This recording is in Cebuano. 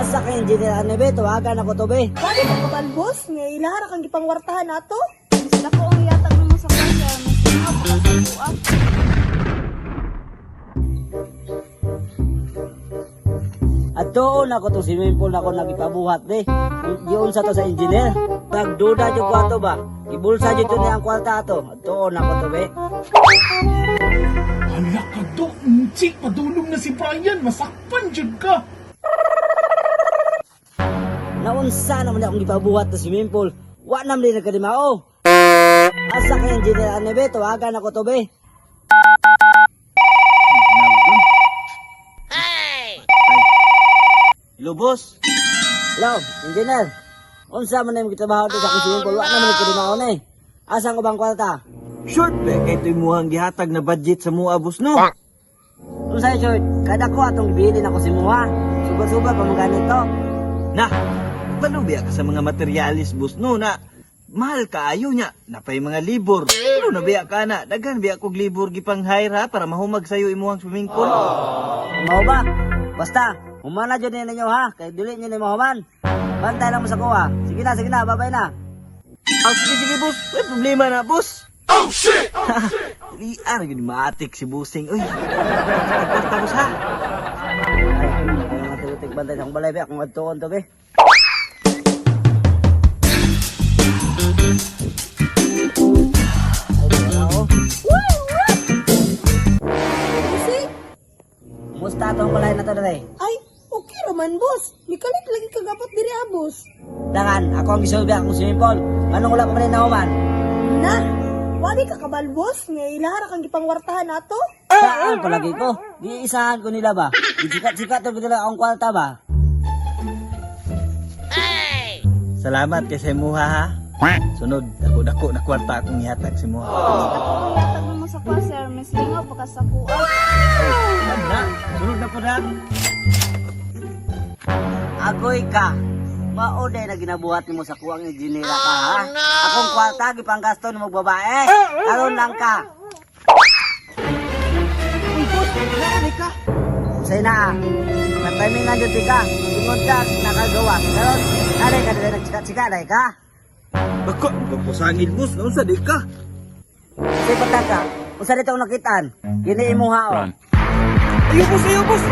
Asa ka engineer ani be, tawagan ako to be. Wali ka kabal, boss, nga ilahara kang gipangwartahan ato. Mas dako ang yatag nimo sa kuha, sir. Mas lingaw pa ka sa kuha. At doon ako tong swimming pool na ako nagipabuhat be. Giunsa to sa engineer. Nagduda jud ko ato ba. Ibulsa jud to niya ang kwarta ato. Doon ako to be. Hala ka, Dok. Unchi, padulong na si Brian. Masakpan jud ka. Naunsa naman akong gipabuhat sa swimming pool. Wa nam din nagkadimao. Asa ka engineer ani be, tawagan ako to be. Hello, boss. Hello, engineer. Unsa man imong gitrabaho to sa akong swimming pool? Wa naman nagkadimao na eh. Asa ko bang kwarta? Short be kay ito'y muhang gihatag na budget sa mua, boss, no? Unsa short? Kada ko atong gibilin ako si Muha. Sugal-sugal pa man ganito. Na, paano biya ka sa mga materialis, boss, no? Na, mahal kaayo niya. Napay mga libor. Pero na biya ka na. Daghan biya kog libor gipang hire ha para mahumag sayo imuhang swimming pool. Mao ba? Basta, humana jud ninyo ha, kay dili niyo ni mahuman. Bantay lang mo sa kuha. Sige na, babay na. Ah, sige, sige, boss. May problema na, boss. Oh, shit! Oh, shit! Liar, yun maatik si Busing. Uy, kwarta, boss, ha? Ay, mga tilutik bantay sa akong balay be, akong adtuon to be. Ay, wala, oh. Kasi, Musta atong balay na to dre? ay, okay raman, boss. Mikalit lagi kagapat diri ah, boss. Dangan, ako ang gisulbi akong swimming pool. Anong wala pa man nahuman? Na, wali ka kabal, boss, nga ilahara kang gipangwartahan ato. Saan palagi ko? Di isahan ko nila ba? Sikat-sikat to nila akong kwarta ba? Salamat kay sa imuha, ha? Sunod, dako-dako na kwarta akong ihatag si muha. Mas dako ang yatag nimo sa kuha, sir. Mas lingaw pa ka sa kuha. Na, sunod na po na. Agoy ka. Mao day na ginabuhat nimo sa kuwang engineer ka ha. Akong kwarta gipanggasto nimo babae. Karon lang ka. Uy, boss, naan ka? Usay na ah. Nagtiming na jud ka. Ingon ka nakagawa. Karon alay ka dili nagsikat-sikat ay ka. Bako, pagpusangin, boss. Naunsa di ka? Usay pataka. Usa dito ang nakitaan. Kini imong haon. Ayaw, boss, ayaw, boss.